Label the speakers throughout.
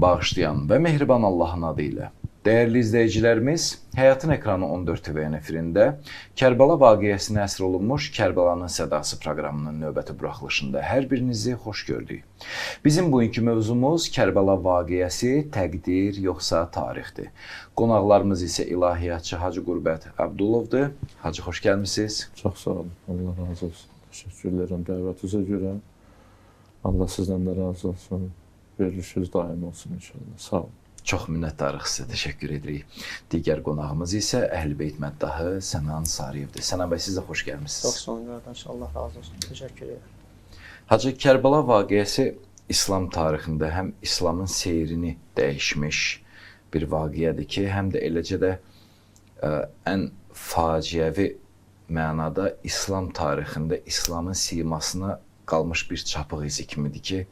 Speaker 1: Bağışlayan və mehriban Allahın adı ilə. Dəyərli izləyicilərimiz, Həyatın Ekranı 14 TV efirində Kərbəla vaqiəsinə həsr olunmuş Kərbəlanın Sədası proqramının növbəti buraxılışında hər birinizi xoş gördük. Bizim bugünkü mövzumuz Kərbəla vaqiəsi, təqdir yoxsa tarixdir. Qonaqlarımız isə ilahiyyatçı Hacı Qürbət Əbdulovdur. Hacı, xoş gəlmisiniz.
Speaker 2: Çox sağ olun. Allah razı olsun. Təşəkkür edirəm dəvətinizə görə. Allah sizdən də razı olsun. Verilişiniz daim olsun inşallah. Sağ olun.
Speaker 1: Çox minnətdarıq sizə, təşəkkür edirik. Digər qonağımız isə Əhl-i Beyt məddahı Sənan Sarıyevdir. Sənan bəy, siz də xoş gəlmisiniz.
Speaker 3: Çox sağ olun, qardaş. Allah razı olsun. Təşəkkür edirəm.
Speaker 1: Hacı, Kərbəla vaqiəsi İslam tarixində həm İslamın seyrini dəyişmiş bir vaqiədir ki, həm də eləcə də ən faciəvi mənada İslam tarixində İslamın simasına qalmış bir çapıq izi kimidir ki,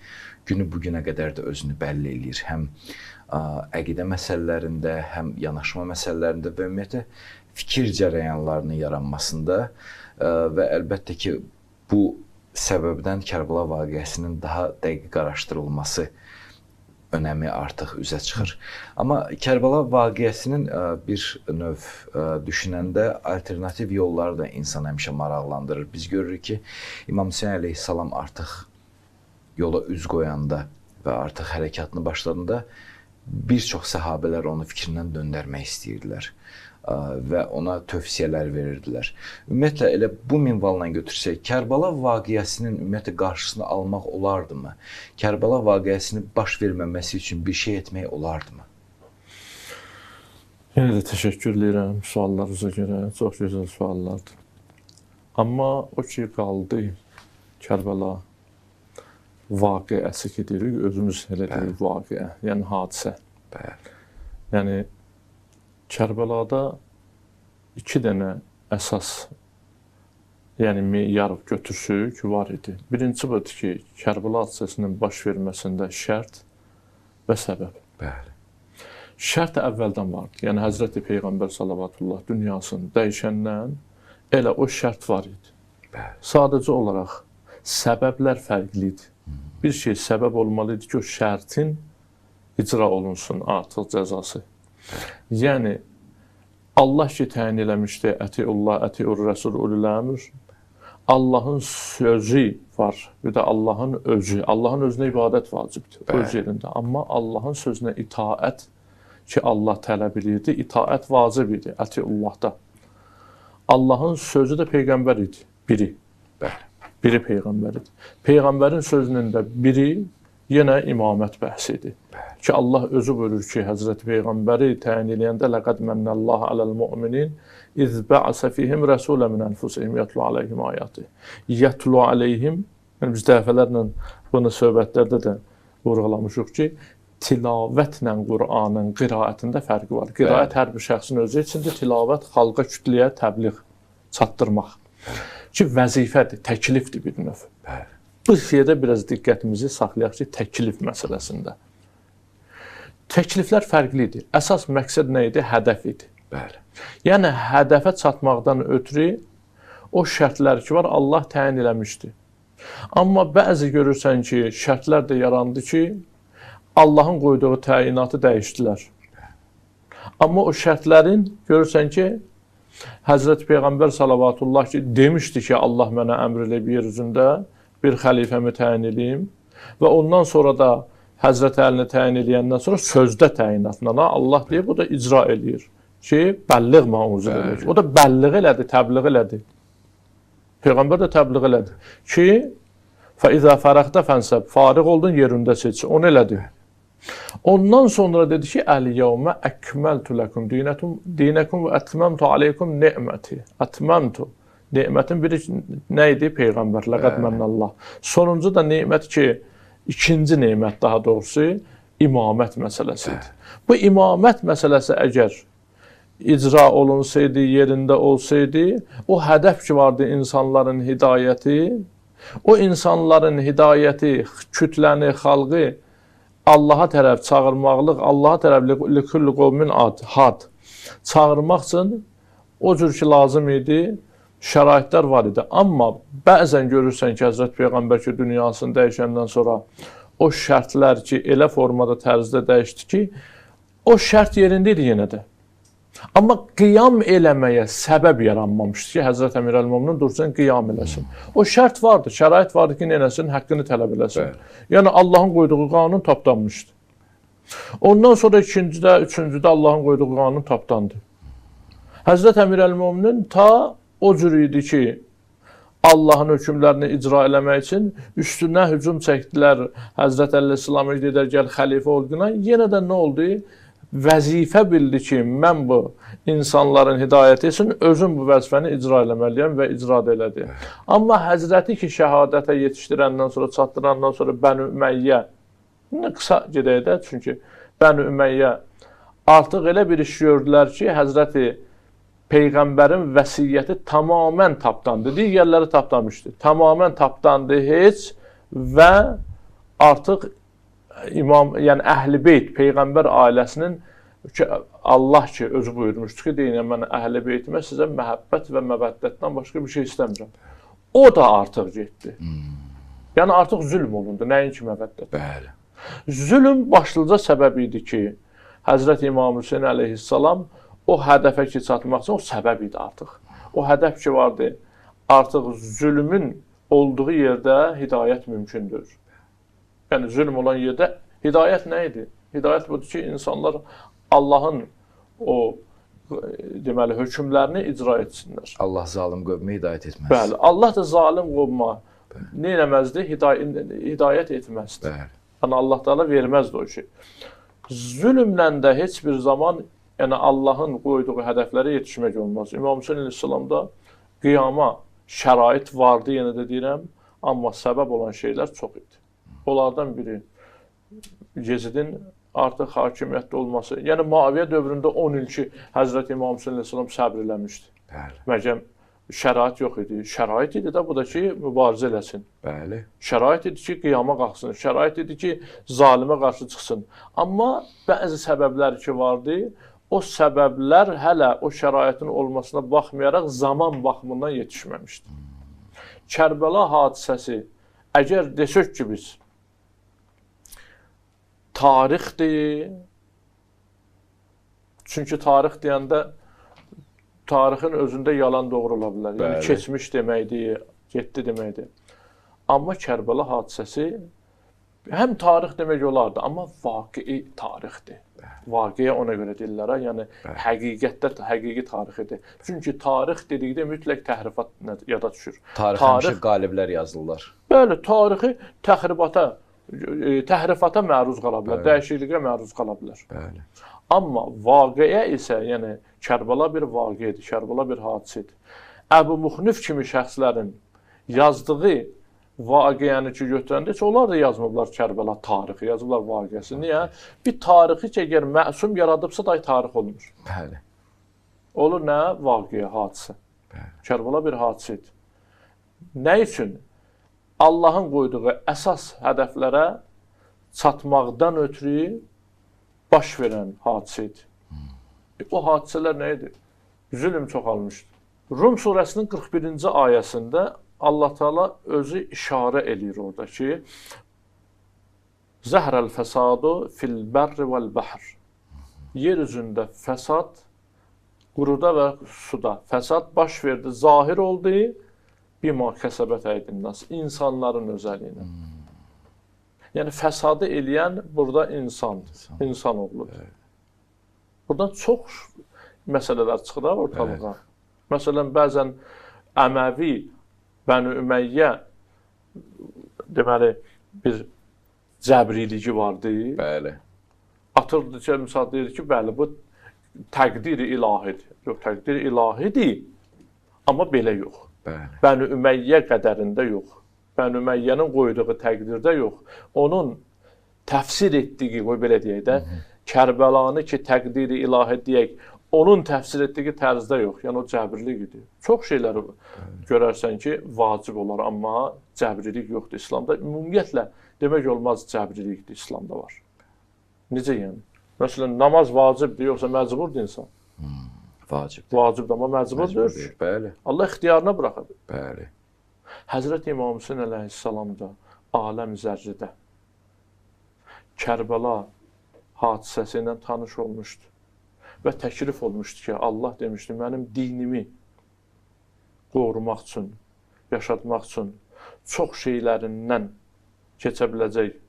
Speaker 1: günü bugünə qədər də özünü bəlli eləyir. Həm əqidə məsələlərində, həm yanaşma məsələlərində və ümumiyyətlə fikir cərəyanlarının yaranmasında və əlbəttə ki, bu səbəbdən Kərbəla vaqiəsinin daha dəqiq araşdırılması önəmi artıq üzə çıxır. Amma Kərbəla vaqiəsinin bir növ düşünəndə alternativ yolları da insan həmişə maraqlandırır. Biz görürük ki, İmam Hüseyn əleyhissalam artıq yola üz qoyanda və artıq hərəkatını başladığında bir çox səhabələr onu fikrindən döndərmək istəyirdilər və ona tövsiyələr verirdilər. Ümumiyyətlə, elə bu minvalla götürsək, Kərbəla vaqiəsinin ümumiyyətlə qarşısını almaq olardımı? Kərbəla vaqiəsinin baş verməməsi üçün bir şey etmək olardımı?
Speaker 2: Yenə də təşəkkür edirəm suallarınıza görə. Çox gözəl suallardır. Amma o ki qaldı Kərbəla vaqiəsi ki deyirik, özümüz elə deyirik vaqiə, yəni hadisə.
Speaker 1: Bəli.
Speaker 2: Yəni Kərbəlada iki dənə əsas, yəni meyar götürsük var idi. Birinci budur ki, Kərbəla hadisəsinin baş verməsində şərt və səbəb.
Speaker 1: Bəli.
Speaker 2: Şərt əvvəldən vardı. Yəni Həzrəti Peyğəmbər salavatullah dünyasını dəyişəndən elə o şərt var idi.
Speaker 1: Bəli.
Speaker 2: Sadəcə olaraq səbəblər fərqli idi. Bir şey səbəb olmalı idi ki, o şərtin icra olunsun artıq cəzası. Yəni, Allah ki təyin eləmişdi, ətiullah, ətiur rəsul, ulul əmr. Allahın sözü var, bir də Allahın özü. Allahın özünə ibadət vacibdir, öz yerində. Amma Allahın sözünə itaət ki, Allah tələb edirdi, itaət vacib idi, ətiullahda. Allahın sözü də Peyğəmbər idi, biri.
Speaker 1: Bəli.
Speaker 2: Biri Peyğəmbər idi. Peyğəmbərin sözünün də biri yenə imamət bəhsi idi. Ki, Allah özü buyurur ki, Həzrəti Peyğəmbəri təyin eləyəndə ləqəd mənnəllahu aləl mu'minin iz bə'sə fihim rəsulə min ənfusihim yətlu aleyhim ayatı. Yətlu aleyhim, yəni biz dəfələrlə bunu söhbətlərdə də vurğulamışıq ki, tilavətlə Qur'anın qiraətində fərqi var. Qiraət hər bir şəxsin özü üçündür, tilavət xalqa, kütləyə təbliğ çatdırmaq. Ki, vəzifədir, təklifdir bir növ.
Speaker 1: Bəli.
Speaker 2: Bu şeydə biraz diqqətimizi saxlayaq ki, təklif məsələsində. Təkliflər fərqli idi. Əsas məqsəd nə idi? Hədəf idi.
Speaker 1: Bəli.
Speaker 2: Yəni, hədəfə çatmaqdan ötürü o şərtlər ki var, Allah təyin eləmişdi. Amma bəzi görürsən ki, şərtlər də yarandı ki, Allahın qoyduğu təyinatı dəyişdilər. Amma o şərtlərin görürsən ki, Həzrəti Peyğəmbər salavatullah ki, demişdi ki, Allah mənə əmr eləyib yer üzündə bir xəlifəmi təyin eləyim və ondan sonra da Həzrəti Əlini təyin eləyəndən sonra sözdə təyinatla Allah deyir, bu da icra eləyir ki, bəlliğ mağuzu demək. O da bəlliğ elədi, təbliğ elədi. Peyğəmbər də təbliğ elədi ki, fəizə fərəxdə fənsəb, fariq oldun yerində seç, onu elədi. Ondan sonra dedi ki, əl-yevmə əkməltü ləkum dinəkum və ətməmtu aleykum ni'məti. Ətməmtu. Nemətin biri nə idi? Peyğəmbər, ləqəd mənnəllah. Sonuncu da nemət ki, ikinci nemət daha doğrusu, imamət məsələsi idi. Bu imamət məsələsi əgər icra olunsaydı, yerində olsaydı, o hədəf ki vardı insanların hidayəti, o insanların hidayəti, kütləni, xalqı Allaha tərəf çağırmaqlıq, Allaha tərəf likulli qovmin had çağırmaq üçün o cür ki lazım idi, şəraitlər var idi. Amma bəzən görürsən ki, Həzrət Peyğəmbər ki, dünyasını dəyişəndən sonra o şərtlər ki, elə formada, tərzdə dəyişdi ki, o şərt yerində idi yenə də. Amma qiyam eləməyə səbəb yaranmamışdı ki, Həzrət Əmirəl-Möminin dursun, qiyam eləsin. O şərt vardı, şərait vardı ki, nə eləsin, haqqını tələb eləsin.
Speaker 1: Bəli.
Speaker 2: Yəni Allahın qoyduğu qanun tapdanmışdı. Ondan sonra ikincidə, üçüncüdə Allahın qoyduğu qanun tapdandı. Həzrət Əmirəl-Möminin ta o cür idi ki, Allahın hökmlərini icra eləmək üçün üstünə hücum çəkdilər. Həzrət Əleyhisselam'a dedilər, gəl xəlifə ol günah. Yenə də nə oldu? Vəzifə bildi ki, mən bu insanların hidayəti üçün özüm bu vəzifəni icra eləməliyəm və icra da elədi. Amma Həzrəti ki, şəhadətə yetişdirəndən sonra, çatdırandan sonra Bəni Üməyyə, qısa gedək də, çünki Bəni Üməyyə artıq elə bir iş gördülər ki, Həzrəti Peyğəmbərin vəsiyyəti tamamən tapdandı. Digərləri tapdanmışdı. Tamamən tapdandı heç və artıq İmam, yəni Əhl-i Beyt, Peyğəmbər ailəsinin ki, Allah ki, özü buyurmuşdu ki, deyin, mən Əhl-i Beytimə sizə məhəbbət və məvəddətdən başqa bir şey istəmirəm. O da artıq getdi. Yəni artıq zülm olundu, nəinki məvəddət.
Speaker 1: Bəli.
Speaker 2: Zülm başlıca səbəb idi ki, Həzrət İmam Hüseyn əleyhissalam o hədəfə ki çatmaq üçün o səbəb idi artıq. O hədəf ki vardı, artıq zülmün olduğu yerdə hidayət mümkündür. Yəni zülm olan yerdə hidayət nə idi? Hidayət budur ki, insanlar Allahın o deməli hökmlərini icra etsinlər.
Speaker 1: Allah zalim qövmə hidayət etməz.
Speaker 2: Bəli, Allah da zalim qovma nə eləməzdi? Hidayət etməzdi.
Speaker 1: Bəli.
Speaker 2: Yəni Allah Teala verməzdi o işi. Zülmlə də heç bir zaman yəni Allahın qoyduğu hədəflərə yetişmək olmaz. İmam Hüseyn əleyhissalamda qiyama şərait vardı, yenə də deyirəm, amma səbəb olan şeylər çox idi. Onlardan biri Yezidin artıq hakimiyyətdə olması. Yəni Muaviyə dövründə 10 il ki Həzrət İmam Hüseyn əleyhissalam səbr eləmişdi.
Speaker 1: Bəli.
Speaker 2: Məgər şərait yox idi. Şərait idi də bu da ki mübarizə eləsin.
Speaker 1: Bəli.
Speaker 2: Şərait idi ki qiyama qalxsın. Şərait idi ki zalimə qarşı çıxsın. Amma bəzi səbəblər ki vardı, o səbəblər hələ o şəraitin olmasına baxmayaraq zaman baxımından yetişməmişdi. Kərbəla hadisəsi, əgər desək ki biz tarixdir, çünki tarix deyəndə tarixin özündə yalan doğru ola bilər. Yəni keçmiş deməkdir, getdi deməkdir. Amma Kərbəla hadisəsi həm tarix demək olardı, amma vaqei tarixdir. Vaqiə ona görə deyirlər, yəni həqiqətdə həqiqi tarixidir. Çünki tarix dedikdə mütləq təhrifat yada düşür.
Speaker 1: Tarix həmişə qaliblər yazırlar.
Speaker 2: Bəli, tarixi təhrifata məruz qala bilər, dəyişikliyə məruz qala bilər.
Speaker 1: Bəli.
Speaker 2: Amma vaqiə isə, yəni Kərbəla bir vaqiədir, Kərbəla bir hadisədir. Əbu Muxnif kimi şəxslərin yazdığı vaqiəni ki götürəndə heç onlar da yazmıblar Kərbəla tarixi, yazıblar vaqiəsi. Niyə? Bir tarixi ki, əgər məsum yaradıbsa da tarix olmur.
Speaker 1: Bəli.
Speaker 2: Olur nə? Vaqiə, hadisə.
Speaker 1: Bəli.
Speaker 2: Kərbəla bir hadisədir. Nə üçün? Allahın qoyduğu əsas hədəflərə çatmaqdan ötürü baş verən hadisə idi. O hadisələr nə idi? Zülm çoxalmışdı. Rum surəsinin 41-ci ayəsində Allah Teala özü işarə eləyir orada ki, Zəhrəl fəsadu fil bərri vəl bəhr. Yer üzündə fəsad, quruda və suda fəsad baş verdi, zahir oldu, bima kəsəbət əydinnas, insanların özəliyinə. Yəni fəsadı eləyən burada insandır, insanoğludur.
Speaker 1: Evet.
Speaker 2: Buradan çox məsələlər çıxır ortalığa.
Speaker 1: Evet.
Speaker 2: Məsələn, bəzən Əməvi, Bəni Üməyyə deməli bir cəbriliyi vardı.
Speaker 1: Bəli.
Speaker 2: Atırdı ki, misal deyir ki, bəli, bu təqdir-i ilahidir. Yox, təqdir-i ilahidir, amma belə yox.
Speaker 1: Bəli.
Speaker 2: Bəni Üməyyə qədərində yox. Bəni Üməyyənin qoyduğu təqdirdə yox. Onun təfsir etdiyi, qoy belə deyək də, Kərbəlanı ki, təqdir-i ilahi deyək, onun təfsir etdiyi tərzdə yox. Yəni o cəbirlik idi. Çox şeyləri görərsən ki, vacib olar, amma cəbirlik yoxdur İslamda. Ümumiyyətlə demək olmaz cəbirlikdir İslamda var. Necə yəni? Məsələn, namaz vacibdir, yoxsa məcburdur insan?
Speaker 1: Vacibdir.
Speaker 2: Vacibdir, amma məcburdur.
Speaker 1: Bəli.
Speaker 2: Allah ixtiyarına buraxır.
Speaker 1: Bəli.
Speaker 2: Həzrət İmam Hüseyn əleyhissalam da aləm zərridə Kərbəla hadisəsi ilə tanış olmuşdu və təklif olmuşdu ki, Allah demişdi, mənim dinimi qorumaq üçün, yaşatmaq üçün çox şeylərindən keçə biləcək.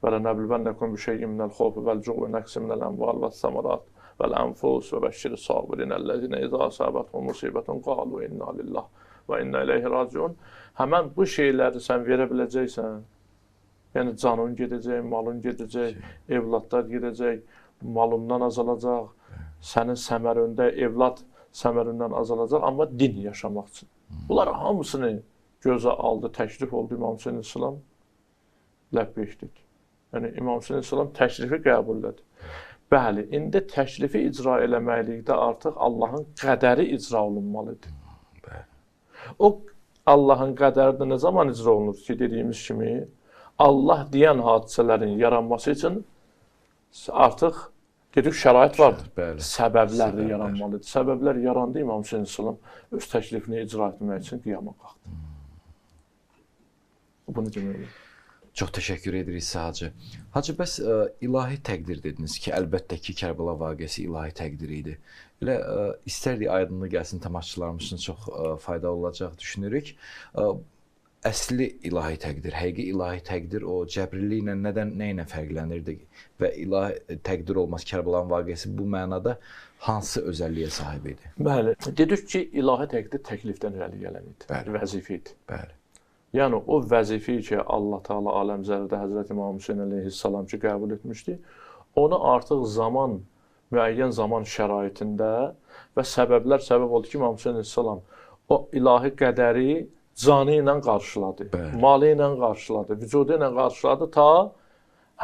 Speaker 2: وَلَنَبْلُوَنَّكُمْ بِشَيْءٍ مِنَ الْخَوْفِ وَالْجُوعِ وَنَقْصٍ مِنَ الْأَمْوَالِ وَالثَّمَرَاتِ وَالْأَنْفُسِ وَبَشِّرِ الصَّابِرِينَ الَّذِينَ إِذَا أَصَابَتْهُمْ مُصِيبَةٌ قَالُوا إِنَّا لِلَّهِ وَإِنَّا إِلَيْهِ رَاجِعُونَ. Həmən bu şeyləri sən verə biləcəksən. Yəni canın gedəcək, malın gedəcək, evladlar gedəcək, malından azalacaq, sənin səmərində evlad səmərindən azalacaq, amma din yaşamaq üçün. Bunlar hamısını gözə aldı, təklif oldu İmam Hüseyn əleyhissalam, ləbbeyk dedi. Yəni İmam Hüseyn əleyhissalam təklifi qəbul elədi. Bəli, indi təklifi icra eləməklikdə artıq Allahın qədəri icra olunmalıdır. Bəli. O Allahın qədəri də nə zaman icra olunur ki, dediyimiz kimi, Allah deyən hadisələrin yaranması üçün artıq dedik şərait vardır. Bəli. Səbəblər də yaranmalıdır. Səbəblər yarandı, İmam Hüseyn əleyhissalam öz təklifini icra etmək üçün qiyama qalxdı. Bunu demək olar.
Speaker 1: Çox təşəkkür edirik sizə, Hacı. Hacı, bəs ilahi təqdir dediniz ki, əlbəttə ki, Kərbəla vaqiəsi ilahi təqdir idi. Elə istərdik aydınlığı gəlsin, tamaşaçılarımız üçün çox faydalı olacaq düşünürük. Əsli ilahi təqdir, həqiqi ilahi təqdir o cəbirliklə nədən, nə ilə fərqlənirdi və ilahi təqdir olmaz Kərbəlanın vaqiəsi bu mənada hansı özəlliyə sahib idi?
Speaker 2: Bəli, dedik ki, ilahi təqdir təklifdən irəli gələn idi, bəli, vəzifə idi. Bəli. Yəni o vəzifəyi ki, Allah Teala aləm zərrədə Həzrəti İmam Hüseyn əleyhissalam ki, qəbul etmişdi, onu artıq zaman, müəyyən zaman şəraitində və səbəblər səbəb oldu ki, İmam Hüseyn əleyhissalam o ilahi qədəri canı ilə qarşıladı, bəli, malı ilə qarşıladı, vücudu ilə qarşıladı ta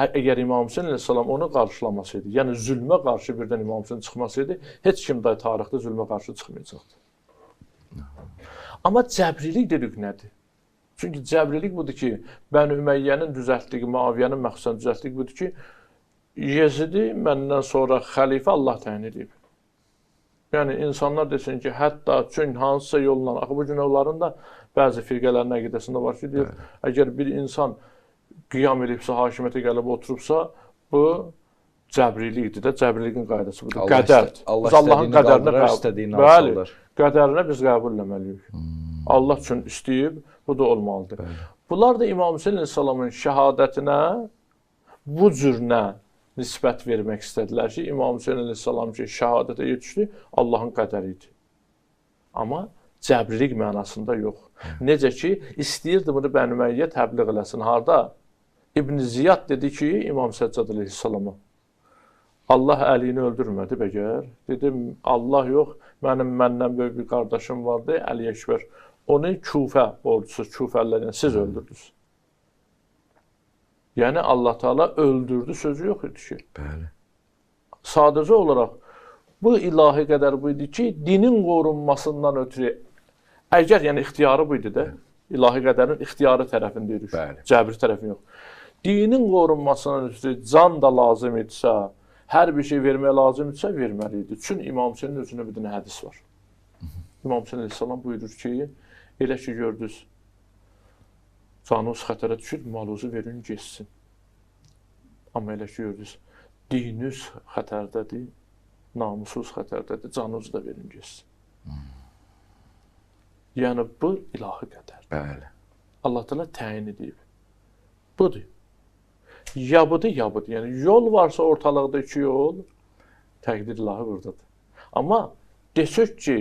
Speaker 2: əgər İmam Hüseyn əleyhissalam onu qarşılamasaydı, yəni zülmə qarşı birdən İmam Hüseyn çıxmasaydı, heç kim də tarixdə zülmə qarşı çıxmayacaqdı. Amma cəbrilik dedik nədir? Çünki cəbrilik budur ki, Bəni Üməyyənin düzəltdiyi, Muaviyyənin məxsusən düzəltdiyi budur ki, Yezidi məndən sonra xəlifə Allah təyin edib. Yəni insanlar desin ki, hətta üçün hansısa yolla, axı bu gün onların da bəzi firqələrin əqidəsində var ki, deyir, əgər bir insan qiyam edibsə, hakimiyyətə gəlib oturubsa, bu cəbrilikdir də, cəbrilikin qaydası budur, qədərdir.
Speaker 1: Allah istədiyini qaldırar, istədiyini alçaldır.
Speaker 2: Qədərinə biz qəbul eləməliyik. Allah üçün istəyib, bu da olmalıdır. Bəli. Bunlar da İmam Hüseyn əleyhissalamın şəhadətinə bu cür nə nisbət vermək istədilər ki, İmam Hüseyn əleyhissalam ki, şəhadətə yetişdi, Allahın qədəri idi. Amma cəbrilik mənasında yox. Necə ki, istəyirdi bunu Bəni Üməyyə təbliğ eləsin. Harda? İbn Ziyad dedi ki, İmam Səccad əleyhissalama, Allah Əlini öldürmədi bəgər. Dedim, Allah yox, mənim məndən böyük bir qardaşım vardı, Əli Əkbər. Onu Kufə ordusu, Kufəlilər, yəni siz öldürdünüz. Yəni Allah Teala öldürdü sözü yox idi ki. Bəli. Sadəcə olaraq bu ilahi qədər bu idi ki, dinin qorunmasından ötürü, əgər yəni ixtiyarı bu idi də, ilahi qədərin ixtiyarı tərəfini deyirik, cəbri tərəfini yox. Dinin qorunmasından ötürü can da lazım idisə, hər bir şey vermək lazım idisə, verməli idi. Çünki İmam Hüseynin özünə bir dənə hədis var. İmam Hüseyn əleyhissalam buyurur ki, elə ki gördünüz, canınız xətərə düşür, malınızı verin, getsin. Amma elə ki gördünüz, dininiz xətərdədir, namusunuz xətərdədir, canınızı da verin, getsin. Yəni bu ilahi qədərdir. Bəli. Allah Teala təyin edib. Budur. Ya budur, ya budur. Yəni yol varsa ortalıqda iki yol, təqdir ilahi buradadır. Amma desək ki,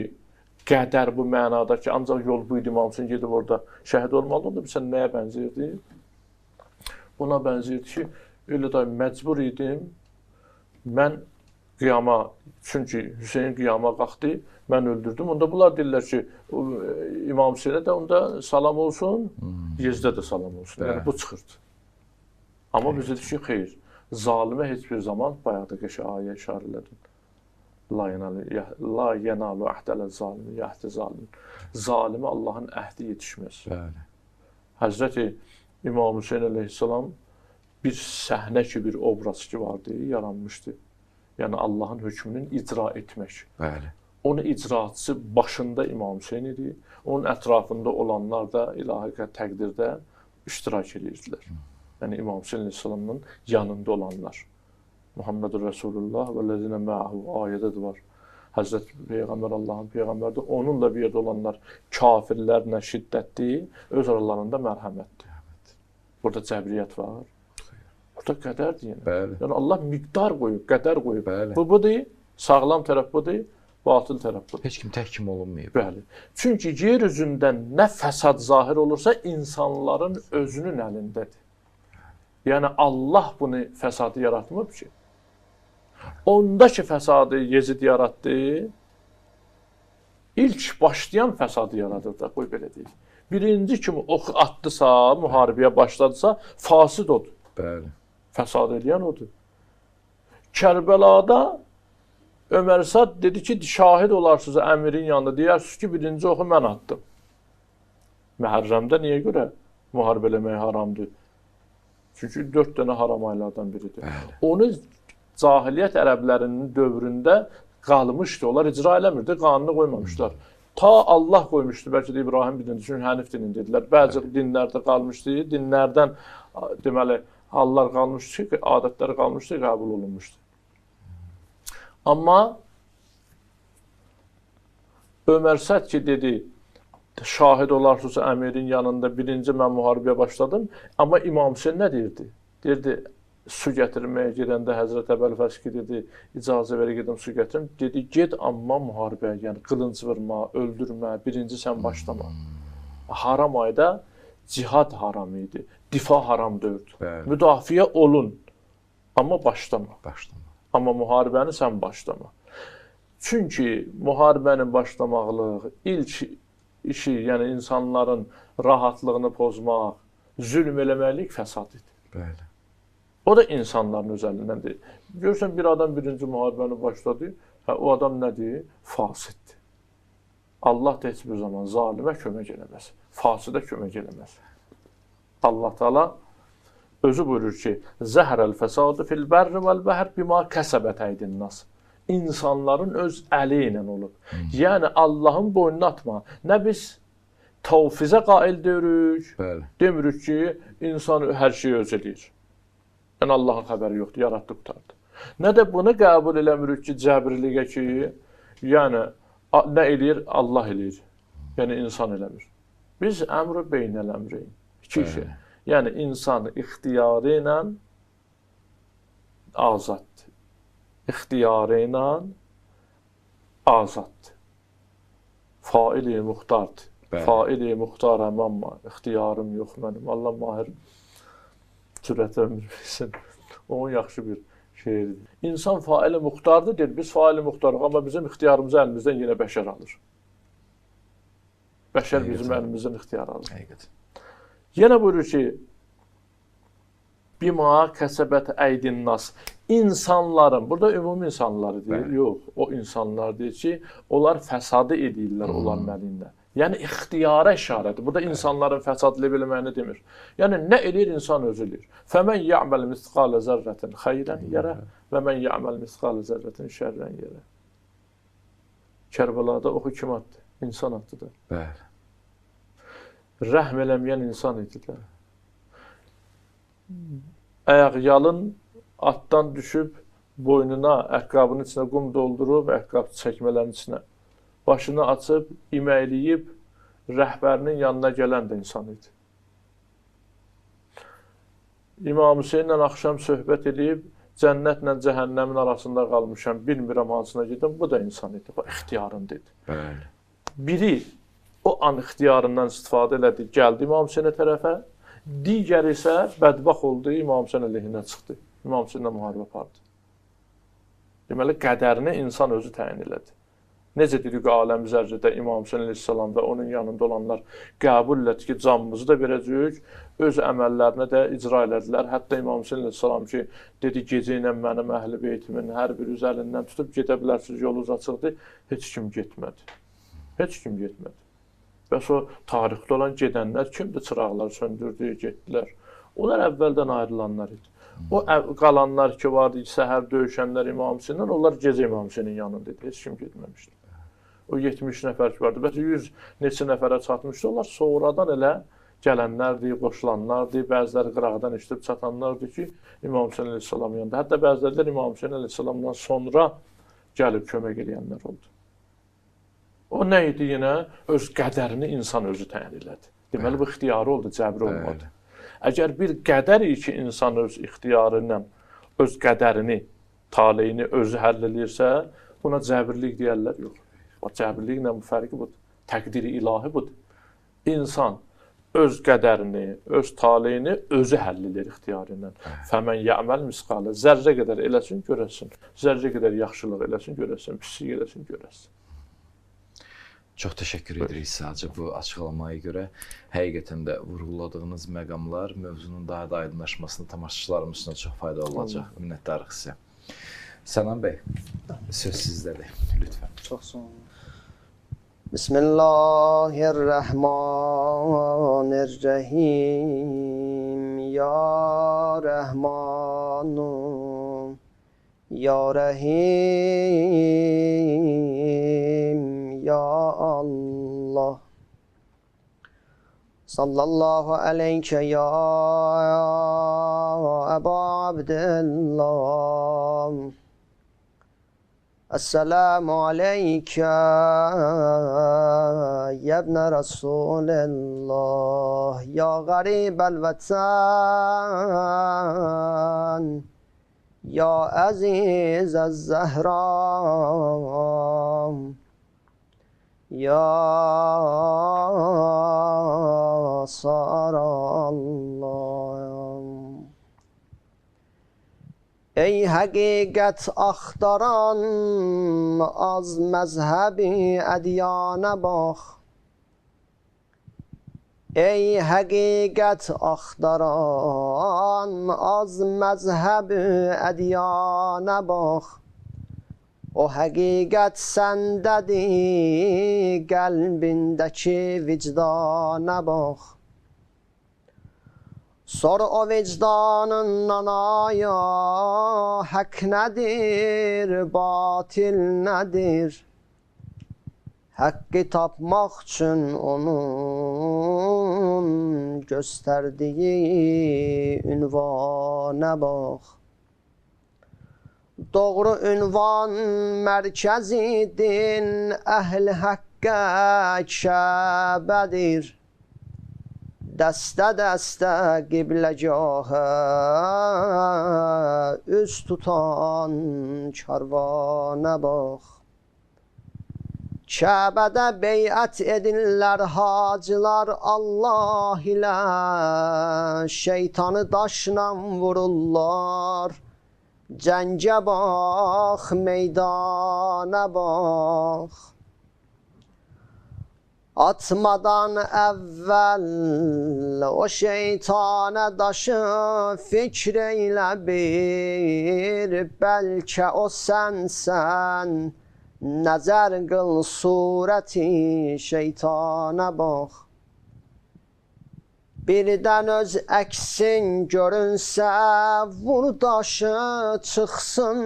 Speaker 2: qədər bu mənada ki, ancaq yol bu idi, İmam Hüseyn gedib orada şəhid olmalı oldu. Sən nəyə bənzəyirdi? Buna bənzəyirdi ki, elə də məcbur idim, mən qiyama, çünki Hüseyn qiyama qalxdı, mən öldürdüm. Onda bunlar deyirlər ki, İmam Hüseynə də onda salam olsun, Yezdə də salam olsun. Yəni bu çıxırdı. Amma biz dedik ki, xeyr, zalimə heç bir zaman, bayaq da qəşə ayə işarə elədim. La yenalu əhdələ zalimi, əhdi zalim. Zalimə Allahın əhdi yetişməz. Bəli. Həzrəti İmam Hüseyn əleyhissalam bir səhnə ki, bir obraz ki vardı, yaranmışdı. Yəni Allahın hökmünün icra etmək. Bəli. Onun icraatçısı başında İmam Hüseyn idi. Onun ətrafında olanlar da ilahi təqdirdə iştirak edirdilər. Yəni İmam Hüseyn əleyhissalamın yanında olanlar. Muhammedur Resulullah və ləzinə mə'hu ayədə də var. Həzrət Peyğəmbər Allahın Peyğəmbərdir. Onunla bir yerdə olanlar kafirlərlə şiddətli, öz aralarında mərhəmətli. Burada cəbriyyət var. Burada qədərdir yenə.
Speaker 1: Bəli.
Speaker 2: Yəni Allah miqdar qoyub, qədər qoyub.
Speaker 1: Bəli.
Speaker 2: Bu budur, sağlam tərəf budur, batıl tərəf budur.
Speaker 1: Heç kim təhkim olunmayıb.
Speaker 2: Bəli. Çünki yer üzündə nə fəsad zahir olursa insanların özünün əlindədir. Yəni Allah bunu fəsadı yaratmıb ki. Onda ki fəsadı Yezid yaratdı, ilk başlayan fəsadı yaradır da, qoy belə deyək. Birinci kimi ox atdısa, müharibəyə başladısa, fasid odur.
Speaker 1: Bəli.
Speaker 2: Fəsad eləyən odur. Kərbəlada Ömər Sad dedi ki, şahid olarsınız əmirin yanında, deyərsiniz ki, birinci oxu mən atdım. Məhərrəmdə niyə görə müharibə eləmək haramdır? Çünki 4 dənə haram aylardan biridir.
Speaker 1: Bəli.
Speaker 2: Onu cahiliyyət ərəblərinin dövründə qalmışdı. Onlar icra eləmirdi, qanunu qoymamışlar. Ta Allah qoymuşdu, bəlkə də İbrahim dinində, çünki Hənif dinində dedilər. Bəzi dinlərdə qalmışdı, dinlərdən deməli hallar qalmışdı ki, adətlər qalmışdı, qəbul olunmuşdu. Amma Ömər Səd ki dedi, şahid olarsınız əmirin yanında, birinci mən müharibəyə başladım. Amma İmam Hüseyn nə deyirdi? Deyirdi, su gətirməyə gedəndə Həzrət Əbəlfəski dedi, icazə ver gedim su gətirim. Dedi, get amma müharibəyə, yəni qılınc vurma, öldürmə, birinci sən başlama. Haram ayda cihad haram idi, difa haram deyildi.
Speaker 1: Bəli.
Speaker 2: Müdafiə olun, amma başlama.
Speaker 1: Başlama.
Speaker 2: Amma müharibəni sən başlama. Çünki müharibənin başlamaqlıq ilk işi, yəni insanların rahatlığını pozmaq, zülm eləməklik fəsad idi.
Speaker 1: Bəli.
Speaker 2: O da insanların öz əlindəndir. Görürsən, bir adam birinci müharibəni başladı, hə, o adam nədir? Fasiddir. Allah da heç bir zaman zalimə kömək eləməz, fasidə kömək eləməz. Allah Teala özü buyurur ki, Zəhrəl fəsadu fil bərri vəl bəhr bima kəsəbət əydin nas. İnsanların öz əli ilə olub. Yəni Allahın boynuna atma. Nə biz təvfizə qail deyirik,
Speaker 1: Bəli.
Speaker 2: demirik ki, insan hər şeyi öz eləyir. Yəni Allahın xəbəri yoxdur, yaratdı, qurtardı. Nə də bunu qəbul eləmirik ki, cəbriliyə ki, yəni nə eləyir? Allah eləyir. Yəni insan eləmir. Biz əmr-ü beynəl əmriyik. İki şey. Yəni insan ixtiyarı ilə azaddır. İxtiyarı ilə azaddır. Faili muxtardır. Faili muxtaram amma ixtiyarım yox mənim. Allah mahir cürət ömür versin. Onun yaxşı bir şeiridir. İnsan faili muxtardır, deyir. Biz faili muxtarıq, amma bizim ixtiyarımızı əlimizdən yenə bəşər alır. Bəşər bizim əlimizdən ixtiyar alır.
Speaker 1: Həqiqətən.
Speaker 2: Yenə buyurur ki, bima kəsəbət əydin nas. İnsanların, burada ümumi insanları deyir,
Speaker 1: Bəli.
Speaker 2: Yox, o insanlar deyir ki, onlar fəsadı edirlər onların əlində. Yəni ixtiyara işarədir. Burada insanların fəsadlı eləməyini demir. Yəni nə eləyir insan özü eləyir. Fəmən ya'məl misqalə zərrətin xeyrən yerə və mən ya'məl misqalə zərrətin şərrən yerə. Kərbəlada oxu kim atdı? İnsan atdı da.
Speaker 1: Bəli.
Speaker 2: Rəhm eləməyən insan idi də. Ayaq yalın atdan düşüb boynuna, əqqabının içinə qum doldurub, əqqab çəkmələrin içinə. Başını açıb, iməkləyib, rəhbərinin yanına gələn də insan idi. İmam Hüseynlə axşam söhbət edib, cənnətlə cəhənnəmin arasında qalmışam, bilmirəm hansına gedim, bu da insan idi, bax, ixtiyarında idi.
Speaker 1: Bəli.
Speaker 2: Biri o an ixtiyarından istifadə elədi, gəldi İmam Hüseynə tərəfə, digəri isə bədbəxt oldu, İmam Hüseyn əleyhinə çıxdı, İmam Hüseynlə müharibə apardı. Deməli, qədərini insan özü təyin elədi. Necə dedik, aləm zərrədə İmam Hüseyn əleyhissalam və onun yanında olanlar qəbul elədi ki, canımızı da verəcəyik, öz əməllərini də icra elədilər. Hətta İmam Hüseyn əleyhissalam ki, dedi, gecə ilə mənim əhl-i beytimin hər bir üz əlindən tutub gedə bilərsiniz, yolunuz açıqdır. Heç kim getmədi. Heç kim getmədi. Bəs o tarixdə olan gedənlər kimdir? Çıraqlar söndürdü, getdilər. Onlar əvvəldən ayrılanlar idi. O qalanlar ki vardı, səhər döyüşənlər İmam Hüseynlə, onlar gecə İmam Hüseynin yanında idi. Heç kim getməmişdi. O 70 nəfər ki vardı. Bəs 100 neçə nəfərə çatmışdı. Onlar sonradan elə gələnlərdir, qoşulanlardır, bəziləri qıraqdan eşidib çatanlardır ki, İmam Hüseyin əleyhissalamın yanında. Hətta bəziləri də İmam Hüseyin əleyhissalamdan sonra gəlib kömək eləyənlər oldu. O nə idi yenə? Öz qədərini insan özü təyin elədi. Deməli, bu ixtiyarı oldu, cəbri olmadı. Əgər bir qədər ki, insan öz ixtiyarı ilə, öz qədərini, taleyini özü həll eləyirsə, buna cəbirlik deyərlər, yox. O cəbirliklə bu fərqi budur. Təqdiri ilahi budur. İnsan öz qədərini, öz taleyini özü həll edir ixtiyarı ilə. Fəmən yəməl misqalə, zərrə qədər eləsin, görəsin. Zərrə qədər yaxşılıq eləsin, görəsin. Pislik eləsin, görəsin.
Speaker 1: Çox təşəkkür edirik sadəcə bu açıqlamaya görə. Həqiqətən də vurğuladığınız məqamlar mövzunun daha da aydınlaşmasına tamaşaçılarımız üçün çox faydalı olacaq. Minnətdarıq sizə. Sənan bəy, söz sizdədir. Lütfən.
Speaker 3: Çox sağ olun. Bismillahirrahmanirrahim. Ya Rəhmanu, Ya Rəhim, Ya Allah. Sallallahu aleyke ya Eba Abdillah. Esselamu aleyke ya ibne Resulillah. Ya garibel vatan, ya aziz el-Zehra, ya Sarallah. Ey həqiqət axtaran, az məzhəbi ədyana bax. Ey həqiqət axtaran, az məzhəbi ədyana bax. O həqiqət səndədir, qəlbindəki vicdana bax. Sor o vicdanından aya, haqq nədir, batil nədir? Haqqı tapmaq üçün onun göstərdiyi ünvana bax. Doğru ünvan mərkəzi din, əhl-i həqqə Kəbədir. Dəstə-dəstə qibləgahə üz tutan karvana bax. Kəbədə beyət edirlər hacılar Allah ilə, şeytanı daşla vururlar. Cəngə bax, meydana bax. Atmadan əvvəl o şeytana daşı fikr eylə bir, bəlkə o sənsən, nəzər qıl surəti şeytana bax. Birdən öz əksin görünsə, vur daşı çıxsın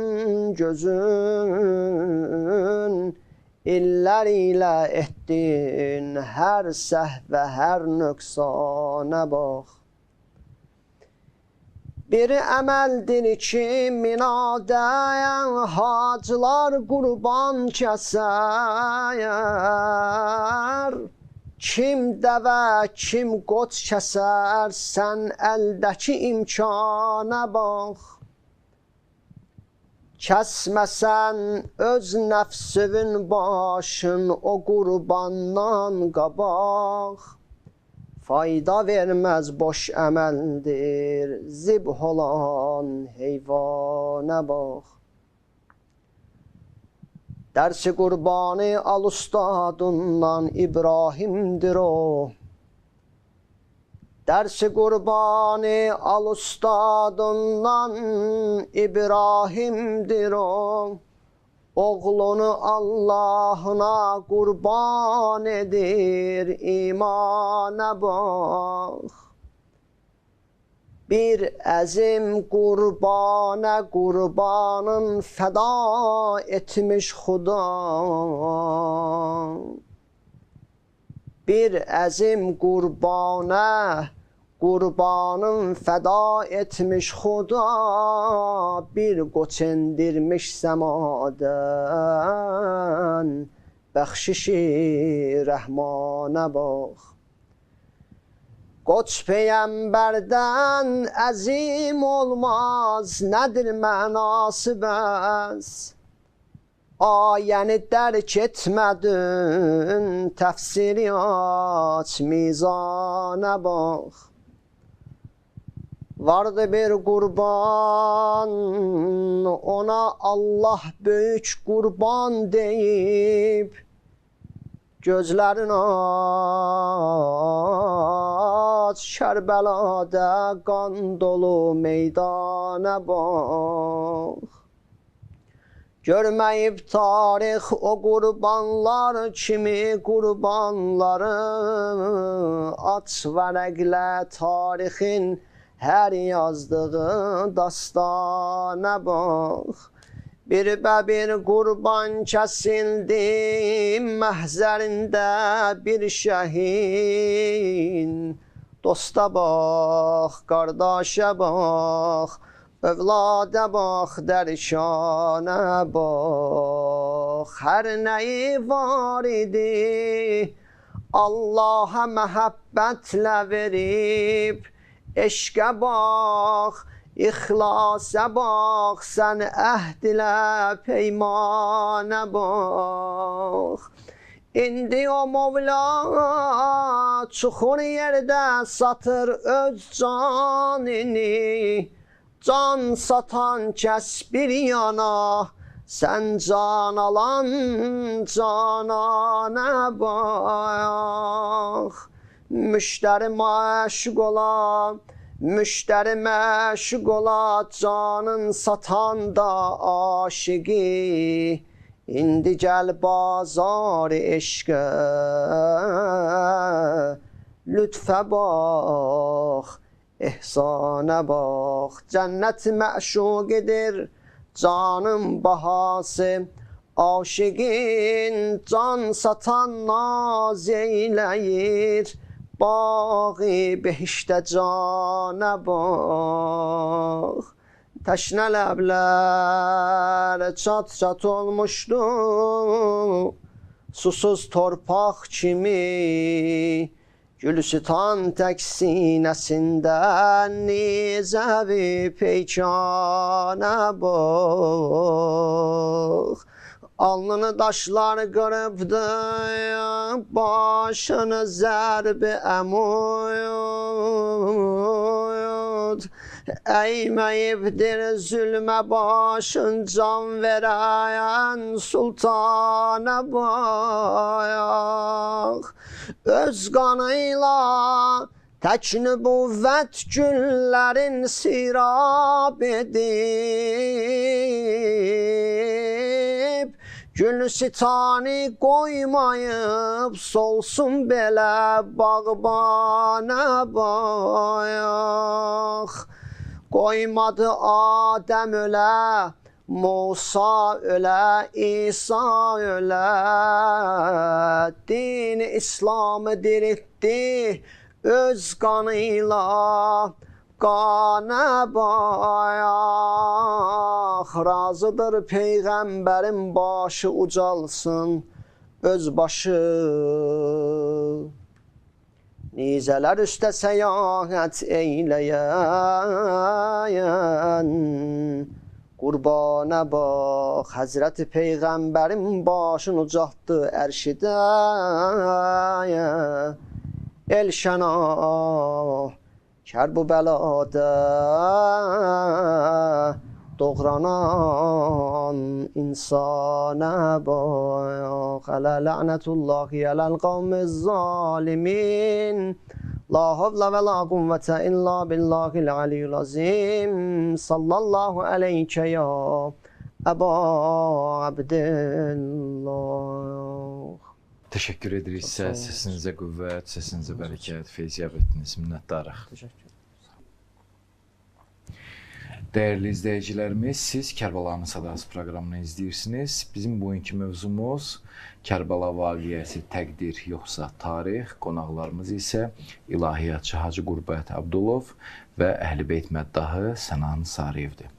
Speaker 3: gözün. İllər ilə etdin hər səhvə, hər nöqsana bax. Bir əməldir ki, minadə hacılar qurban kəsər. Kim dəvə, kim qoç kəsər, sən əldəki imkana bax. Kəsməsən öz nəfsinin başın o qurbandan qabaq. Fayda verməz boş əməldir, zibh olan heyvana bax. Dərsi qurbanı al ustadından İbrahimdir o. Dərsi qurbanı al ustadından İbrahimdir o. Oğlunu Allahına qurban edir, imana bax. Bir əzim qurbanə qurbanın fəda etmiş Xuda. Bir əzim qurbanə, qurbanın fəda etmiş Xuda, bir qoç endirmiş səmadən, bəxşişi rəhmanə bax. Qoç peyğəmbərdən əzim olmaz, nədir mənası bəs? Ayəni dərk etmədin, təfsiri aç, mizanə bax. Vardı bir qurban, ona Allah böyük qurban deyib, gözlərin aç, Kərbəlada qan dolu meydana bax. Görməyib tarix o qurbanlar kimi qurbanları, aç vərəqlə tarixin hər yazdığı dastana bax. Bir bəbir qurban kəsildi, məhzərində bir şəhin. Dosta bax, qardaşa bax, övlada bax, dərkanə bax. Hər nəyi var idi, Allaha məhəbbətlə verib, eşqə bax, ixlasa bax, sən əhd ilə peymanə bax. İndi o Mövla çuxur yerdə satır öz canını, can satan kəs bir yana, sən can alan cananə bax. Müştəri məşq ola, müştəri məşq ola, canın satan da aşiqi. İndi gəl bazar eşqə, lütfə bax, ehsanə bax. Cənnət məşuqidir, canın bahası, aşiqin can satan naz eyləyir, bağı behişdə canə bax. Təşnə ləblər çat-çat olmuşdu, susuz torpaq kimi, Gülüstan tək sinəsində nizəvi peykanə bax. Alnını daşlar qırıbdı, başını zərbi əmud. Əyməyibdir zülmə başın can verən sultana bax. Öz qanıyla tək nübüvvət günlərin sirab edib, Gülüstanı qoymayıb solsun belə bağbana bax. Qoymadı Adəm ölə, Musa ölə, İsa ölə, din İslamı diritdi öz qanıyla qana bax. Razıdır Peyğəmbərin başı ucalsın öz başı, nizələr üstə səyahət eyləyən qurbana bax. Həzrəti Peyğəmbərin başını ucaltdı ərşidə, el şəna kərbu bəlada doğranan insana bax. Ələ lə'nətullahi ələl qavmiz zalimin. La havlə və la quvvətə illə billahil aliyyil azim. Sallallahu aleykə ya Əba Abdillah.
Speaker 1: Təşəkkür edirik sizə, sesinizə qüvvət, sesinizə bərəkət, feyziyab etdiniz, minnətdarıq. Təşəkkür. Dəyərli izləyicilərimiz, siz Kərbəlanın Sadası proqramını izləyirsiniz. Bizim bugünkü mövzumuz Kərbəla vaqiəsi təqdir yoxsa tarix. Qonaqlarımız isə ilahiyyatçı Hacı Qurbət Abdulov və Əhl-i Beyt məddahı Sənan Sarıyevdir.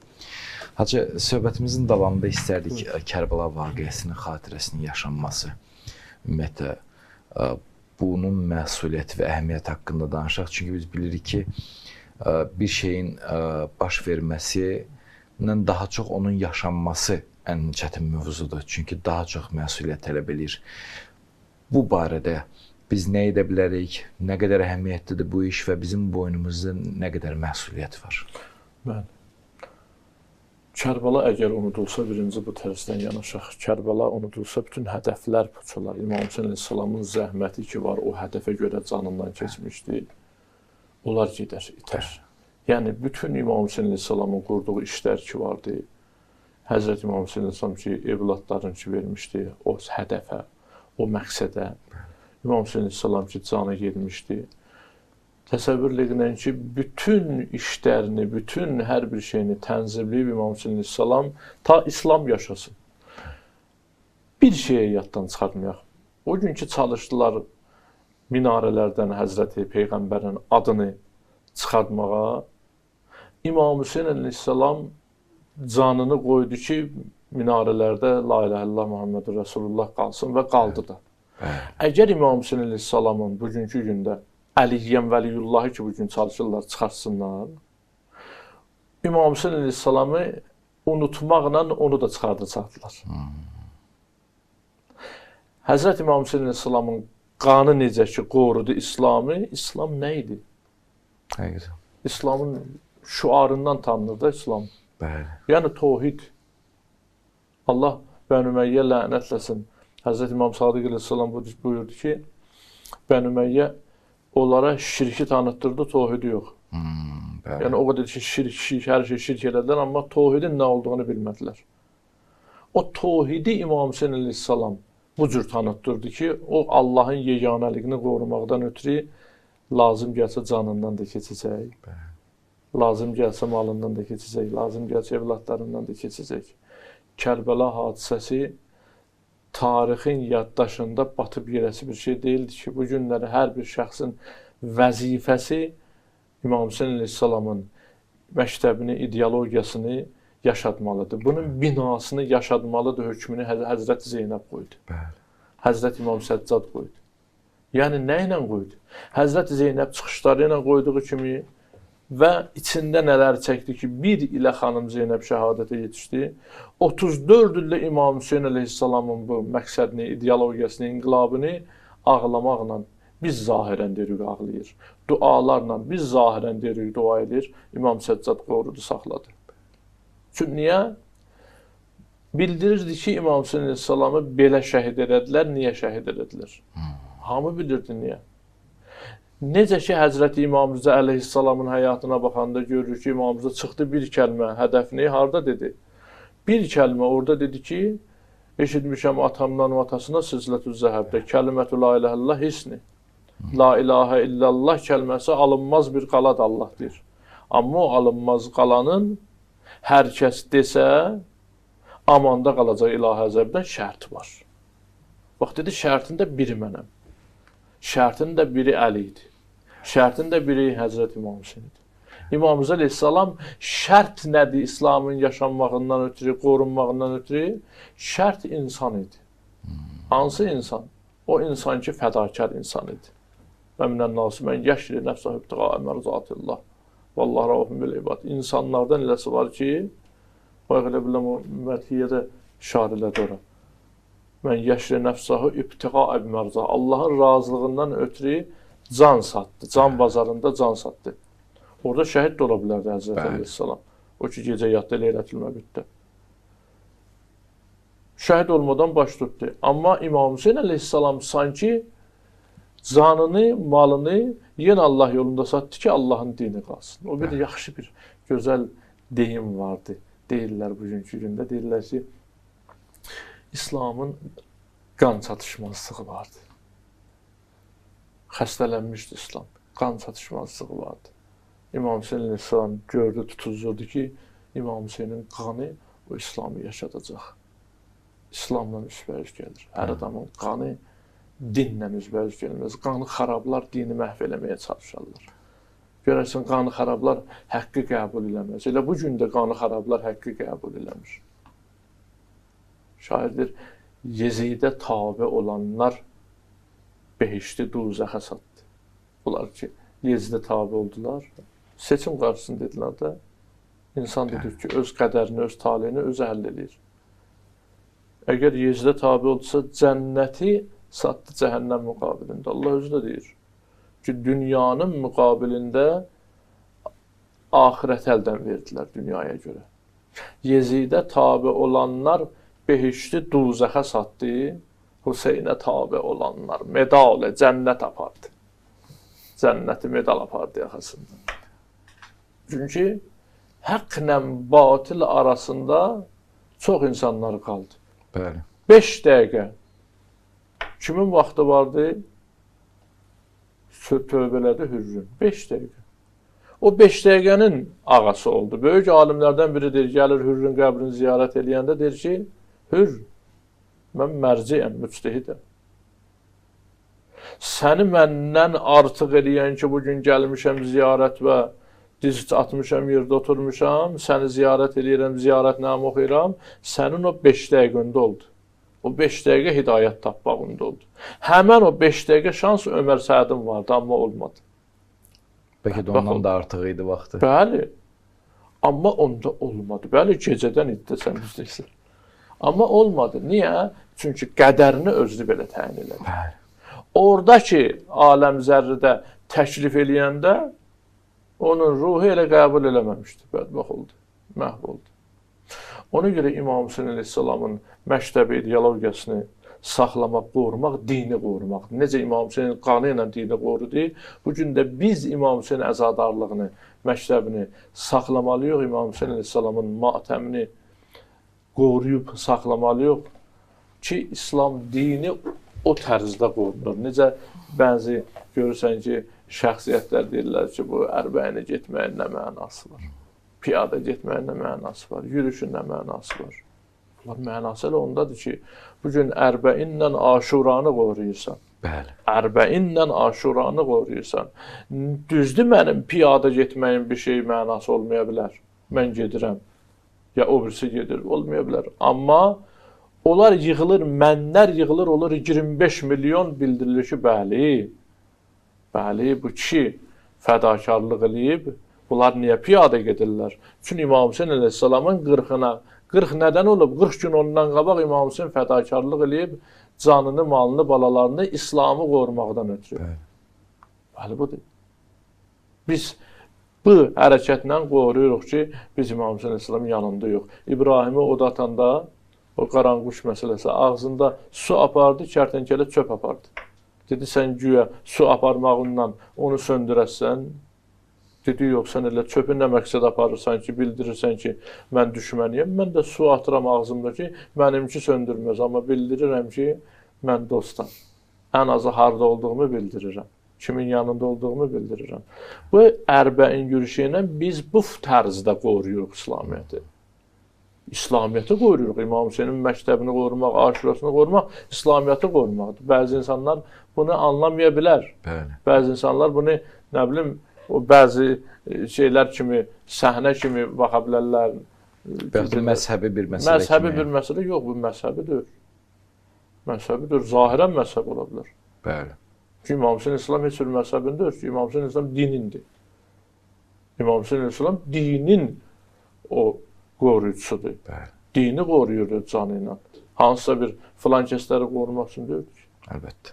Speaker 1: Hacı, söhbətimizin davamında istərdik Kərbəla vaqiəsinin xatirəsinin yaşanması, ümumiyyətlə bunun məsuliyyəti və əhəmiyyəti haqqında danışaq. Çünki biz bilirik ki, bir şeyin baş verməsindən daha çox onun yaşanması ən çətin mövzudur. Çünki daha çox məsuliyyət tələb eləyir. Bu barədə biz nə edə bilərik, nə qədər əhəmiyyətlidir bu iş və bizim boynumuzda nə qədər məsuliyyət var?
Speaker 2: Bəli. Kərbəla əgər unudulsa, birinci bu tərzdən yanaşaq. Kərbəla unudulsa, bütün hədəflər puç olar. İmam Hüseyn əleyhissalamın zəhməti ki var, o hədəfə görə canından keçmişdi. Onlar gedər, itər. Yəni, bütün İmam Hüseyn əleyhissalamın qurduğu işlər ki vardı, Həzrət İmam Hüseyn əleyhissalam ki, evladlarını ki vermişdi o hədəfə, o məqsədə. İmam Hüseyn əleyhissalam ki, canı gedmişdi. Təsəvvür edin ki, bütün işlərini, bütün hər bir şeyini tənzimləyib İmam Hüseyn əleyhissalam ta İslam yaşasın. Bir şeyə yaddan çıxartmayaq. O gün ki, çalışdılar minarələrdən Həzrəti Peyğəmbərin adını çıxartmağa, İmam Hüseyn əleyhissalam canını qoydu ki, minarələrdə La ilahə illallah Muhammedur Rasulullah qalsın və qaldı da. Əgər İmam Hüseyn əleyhissalamın bugünkü gündə Əliyyən Vəliyullahı ki, bugün çalışırlar, çıxartsınlar, İmam Hüseyn əleyhissalamı unutmaqla onu da çıxardacaqdılar. Həzrət İmam Hüseyn əleyhissalamın qanı necə ki, qorudu İslamı, İslam nə idi?
Speaker 1: Həqiqətən.
Speaker 2: İslamın şüarından tanınır da İslam.
Speaker 1: Bəli.
Speaker 2: Yəni, tohid. Allah Bəni Üməyyə lənətləsin. Həzrət İmam Sadiq əleyhissalam buyurdu ki, Bəni Üməyyə onlara şirki tanıtdırdı, tohidi yox. Yəni, o qədər ki, şirk, hər şey şirk elədilər, amma tohidin nə olduğunu bilmədilər. O tohidi İmam Hüseyn əleyhissalam bu cür tanıtdırdı ki, o Allahın yeganəliyini qorumaqdan ötürü lazım gəlsə canından da keçəcək, lazım gəlsə malından da keçəcək, lazım gəlsə evladlarından da keçəcək. Kərbəla hadisəsi tarixin yaddaşında batıb yerəsi bir şey deyildi ki, bu günləri hər bir şəxsin vəzifəsi İmam Hüseyn əleyhissalamın məktəbini, ideologiyasını yaşatmalıdır. Bunun binasını yaşatmalıdır hökmünü Həzrət Zeynəb qoydu.
Speaker 1: Bəli.
Speaker 2: Həzrət İmam Səccad qoydu. Yəni, nə ilə qoydu? Həzrət Zeynəb çıxışları ilə qoyduğu kimi və içində nələr çəkdi ki, bir ilə xanım Zeynəb şəhadətə yetişdi. 34 ildə İmam Hüseyn əleyhissalamın bu məqsədini, ideologiyasını, inqilabını ağlamaqla biz zahirən deyirik, ağlayır. Dualarla biz zahirən deyirik, dua edir. İmam Səccad qorudu, saxladı. Çünki niyə? Bildirirdi ki, İmam Hüseyn əleyhissalamı belə şəhid elədilər, niyə şəhid elədilər? Hamı bilirdi niyə? Necə ki, Həzrəti İmam Rıza əleyhissalamın həyatına baxanda görürük ki, İmam Rıza çıxdı bir kəlmə hədəfini harada dedi? Bir kəlmə orada dedi ki, eşitmişəm atamdan və atasına Silsilətü Zəhəbdə, kəlimətü la ilahə illallah hisni. La ilahə illallah kəlməsi alınmaz bir qaladır Allah deyir. Amma o alınmaz qalanın hər kəs desə, amanda qalacaq ilahi əzəbdən şərt var. Bax, dedi, şərtin də biri mənəm. Şərtin də biri Əli idi. Şərtin də biri Həzrət İmam Hüseyn idi. İmam Rıza əleyhissalam şərt nədir İslamın yaşanmağından ötürü, qorunmağından ötürü? Şərt insan idi. Hansı insan? O insan ki, fədakar insan idi. Və minən nasi mən yəşri nəfsə ibtiğa mərzatillah. Vallah rəufun bil ibad. İnsanlardan eləsi var ki, bayaq elə biləm o mədhiyyədə işarə elədi ora. Mən yəşri nəfsəhu ibtiğa mərza. Allahın razılığından ötürü can satdı. Can bazarında can satdı. Orada şəhid də ola bilərdi Həzrət əleyhissalam. O ki, gecə yatdı, Leylətül Məbiddə. Şəhid olmadan baş tutdu. Amma İmam Hüseyn əleyhissalam sanki canını, malını yenə Allah yolunda satdı ki, Allahın dini qalsın. O bir yaxşı bir gözəl deyim vardı. Deyirlər bugünkü gündə. Deyirlər ki, İslamın qan çatışmazlığı vardı. Xəstələnmişdi İslam. Qan çatışmazlığı vardı. İmam Hüseyn əleyhissalam gördü, tutuzdurdu ki, İmam Hüseynin qanı o İslamı yaşadacaq. İslamla üzbəüz gəlir. Hər adamın qanı dinlə üzbəüz gəlməz. Qanı xarablar dini məhv eləməyə çalışarlar. Görərsən, qanı xarablar həqqi qəbul eləməz. Elə bu gün də qanı xarablar həqqi qəbul eləmir. Şair deyir, Yezidə tabe olanlar behişti duzəxə satdı. Onlar ki, Yezidə tabe oldular. Seçim qarşısını dedilər də, insan dedik ki, öz qədərini, öz taleyini özü həll eləyir. Əgər Yezidə tabe oldusa, cənnəti satdı cəhənnəm müqabilində. Allah özü də deyir ki, dünyanın müqabilində axirət əldən verdilər dünyaya görə. Yezidə tabe olanlar behişti duzəxə satdı, Hüseynə tabe olanlar medalə, cənnət apardı. Cənnəti medal apardı yaxasında. Çünki həqqlə batil arasında çox insanlar qaldı.
Speaker 1: Bəli.
Speaker 2: 5 dəqiqə kimin vaxtı vardı? Tövbələdi Hürrün. 5 dəqiqə. O 5 dəqiqənin ağası oldu. Böyük alimlərdən biri deyir, gəlir Hürrün qəbrini ziyarət eləyəndə deyir ki, Hür, mən mərciyəm, müctehidəm. Səni məndən artıq eləyən ki, bugün gəlmişəm ziyarət və diz atmışam, yerdə oturmuşam, səni ziyarət eləyirəm, ziyarətnamə oxuyuram, sənin o 5 dəqiqəndə oldu. O 5 dəqiqə hidayət tapmağında oldu. Həmən o 5 dəqiqə şans Ömər Sədin vardı, amma olmadı.
Speaker 1: Bəlkə də ondan da artıq idi vaxtı.
Speaker 2: Bəli, amma onda olmadı. Bəli, gecədən idi də sən düz deyirsən. Amma olmadı. Niyə? Çünki qədərini özünü belə təyin elədi.
Speaker 1: Bəli.
Speaker 2: Orada ki, aləm zərridə təklif eləyəndə onun ruhu elə qəbul eləməmişdi. Bədbəxt oldu, məhv oldu. Ona görə İmam Hüseyn əleyhissalamın məktəbi ideologiyasını saxlamaq, qorumaq, dini qorumaqdır. Necə İmam Hüseyn qanı ilə dini qorudu, bu gün də biz İmam Hüseyn əzadarlığını, məktəbini saxlamalıyıq, İmam Hüseyn əleyhissalamın matəmini qoruyub saxlamalıyıq ki, İslam dini o tərzdə qorunur. Necə bəzi görürsən ki, şəxsiyyətlər deyirlər ki, bu ərbəyinə getməyin nə mənası var, piyada getməyin nə mənası var, yürüyüşün nə mənası var. Bunlar mənası elə ondadır ki, bugün ərbəyinlə Aşuranı qoruyursan.
Speaker 1: Bəli.
Speaker 2: Ərbəyinlə Aşuranı qoruyursan. Düzdür, mənim piyada getməyin bir şey mənası olmaya bilər. Mən gedirəm. Ya o birisi gedir, olmaya bilər. Amma onlar yığılır, mənlər yığılır, olur 25 milyon bildirilir ki, bəli, bəli, bu kişi fədakarlıq eləyib, bunlar niyə piyada gedirlər? Çünki İmam Hüseyn əleyhissalamın 40-ına, 40 nədən olub? 40 gün ondan qabaq İmam Hüseyn fədakarlıq eləyib, canını, malını, balalarını İslamı qorumaqdan ötürü.
Speaker 1: Bəli.
Speaker 2: Bəli, budur. Biz bu hərəkətlə qoruyuruq ki, biz İmam Hüseyn əleyhissalamın yanında yox. İbrahimi od atanda, o qaranquş məsələsi, ağzında su apardı, kərtənkələ çöp apardı. Dedi, sən güya su aparmağından onu söndürəsən. Dedi, yox, sən elə çöpü nə məqsəd aparırsan ki, bildirirsən ki, mən düşməniyəm. Mən də su atıram ağzımda ki, mənimki söndürməz, amma bildirirəm ki, mən dostam. Ən azı harda olduğumu bildirirəm. Kimin yanında olduğumu bildirirəm. Bu ərbəin yürüyüşü ilə biz bu tərzdə qoruyuruq İslamiyyəti. İslamiyyəti qoruyuruq. İmam Hüseynin məktəbini qorumaq, Aşurasını qorumaq, İslamiyyəti qorumaqdır. Bəzi insanlar bunu anlamaya bilər.
Speaker 1: Bəli.
Speaker 2: Bəzi insanlar bunu, nə bilim, o bəzi şeylər kimi, səhnə kimi baxa bilərlər.
Speaker 1: Bəzi məzhəbi bir məsələ
Speaker 2: Məzhəbi
Speaker 1: kimi.
Speaker 2: bir məsələ yox, bu məzhəbidir. Məzhəbidir, zahirən məzhəb ola bilər.
Speaker 1: Bəli.
Speaker 2: Çünki İmam Hüseyn İslam heç bir məzhəbindir ki, İmam Hüseyn İslam dinindir. İmam Hüseyn İslam dinin o qoruyucusudur.
Speaker 1: Bəli.
Speaker 2: Dini qoruyur canı ilə. Hansısa bir filan kəsləri qorumaq üçün deyil ki.
Speaker 1: Əlbəttə.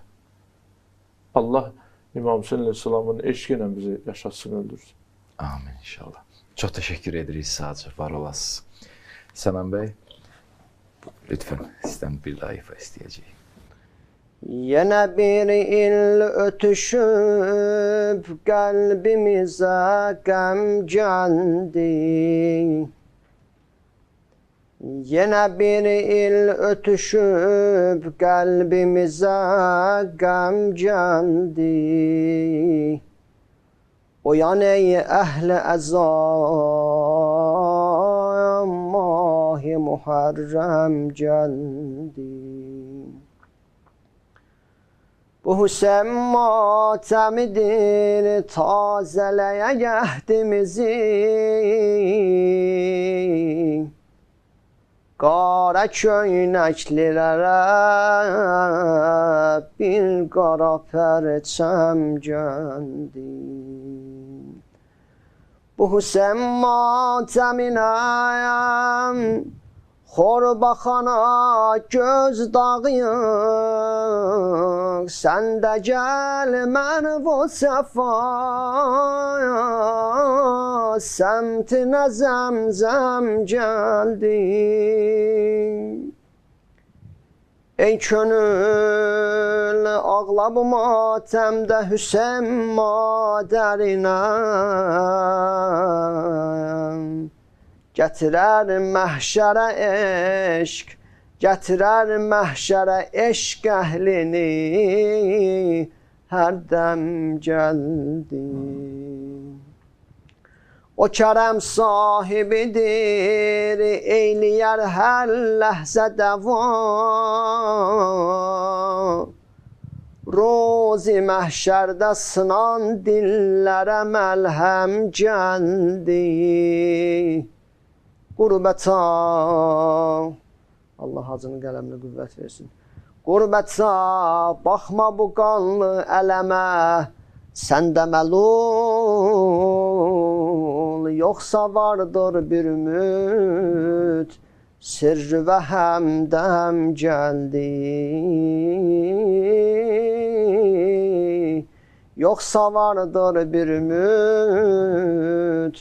Speaker 2: Allah İmam Hüseyn əleyhissalamın eşqi ilə bizi yaşatsın, öldürsün.
Speaker 1: Amin inşallah. Çox təşəkkür edirik Sacı, var olasınız. Sənan bəy, lütfən sizdən bir daha ifa istəyəcəyik.
Speaker 3: Yenə bir il ötüşüb qəlbimizə qəm gəldi. Yenə bir il ötüşüb qəlbimizə qəm gəldi. Oyan ey əhli əza, Mahi Muharrem geldi. Bu Hüseyin matəmidir, tazeləyək əhdimizi. Qara köynəklilərə bir qara pərçəm gəldi. Bu Hüseyin matəminə xor baxana göz dağıyıq. Sən də gəl mən bu səfa səmtinə zəmzəm gəldi. Ey könül ağla bu matəmdə Hüseyin madərinə. Gətirər məhşərə eşq, gətirər məhşərə eşq əhlini hər dəm gəldi. O kərəm sahibidir, eyləyər hər ləhzə dəva. Rozi məhşərdə sınan dillərə məlhəm gəldi. Qurbəta, Allah hacının qələminə qüvvət versin. Qurbəta, baxma bu qanlı ələmə, sən də məlul, yoxsa vardır bir ümid, sirr və həmdəm gəldi. Yoxsa vardır bir ümid,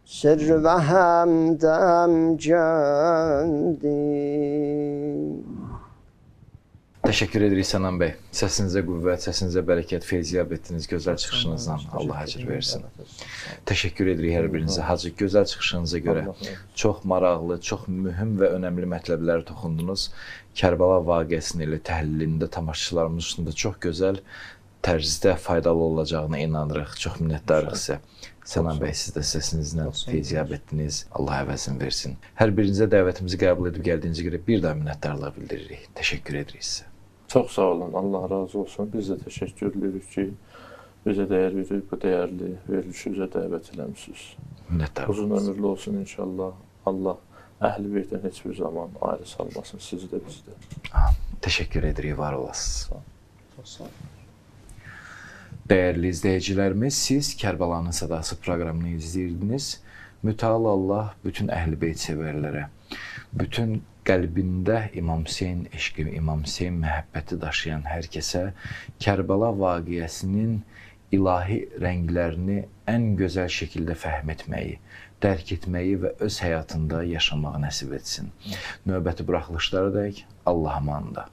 Speaker 3: sirr və həmdəm gəldi.
Speaker 1: Təşəkkür edirik Sənan bəy. Səsinizə qüvvət, səsinizə bərəkət, feyziyab etdiniz gözəl çıxışınızdan. Allah əcr versin. Təşəkkür edirik hər birinizə. Hacı, gözəl çıxışınıza görə çox maraqlı, çox mühüm və önəmli mətləblərə toxundunuz. Kərbəla vaqiəsinin elə təhlilində tamaşaçılarımız üçün də çox gözəl tərzdə faydalı olacağına inanırıq. Çox minnətdarıq sizə. Sənan bəy, siz də səsinizlə feyziyab etdiniz. Allah əvəzini versin. Hər birinizə dəvətimizi qəbul edib gəldiyinizə görə bir daha minnətdarlıq bildiririk. Təşəkkür edirik sizə.
Speaker 2: Çox sağ olun. Allah razı olsun. Biz də təşəkkür edirik ki, bizə dəyər verib, bu dəyərli verilişi bizə dəvət eləmişsiniz.
Speaker 1: Minnətdarıq.
Speaker 2: Uzun ömürlü olsun inşallah. Allah Əhl-i Beytdən heç bir zaman ayrı salmasın sizi də, bizi də.
Speaker 1: Təşəkkür edirik, var olasınız.
Speaker 3: Çox sağ olun.
Speaker 1: Dəyərli izləyicilərimiz, siz Kərbəlanın Sədası proqramını izləyirdiniz. Mütəal Allah bütün Əhl-i Beyt sevərlərə, bütün qəlbində İmam Hüseyn eşqi, İmam Hüseyn məhəbbəti daşıyan hər kəsə Kərbəla vaqiəsinin ilahi rənglərini ən gözəl şəkildə fəhm etməyi, dərk etməyi və öz həyatında yaşamağı nəsib etsin. Növbəti buraxılışlara dək Allah amanında.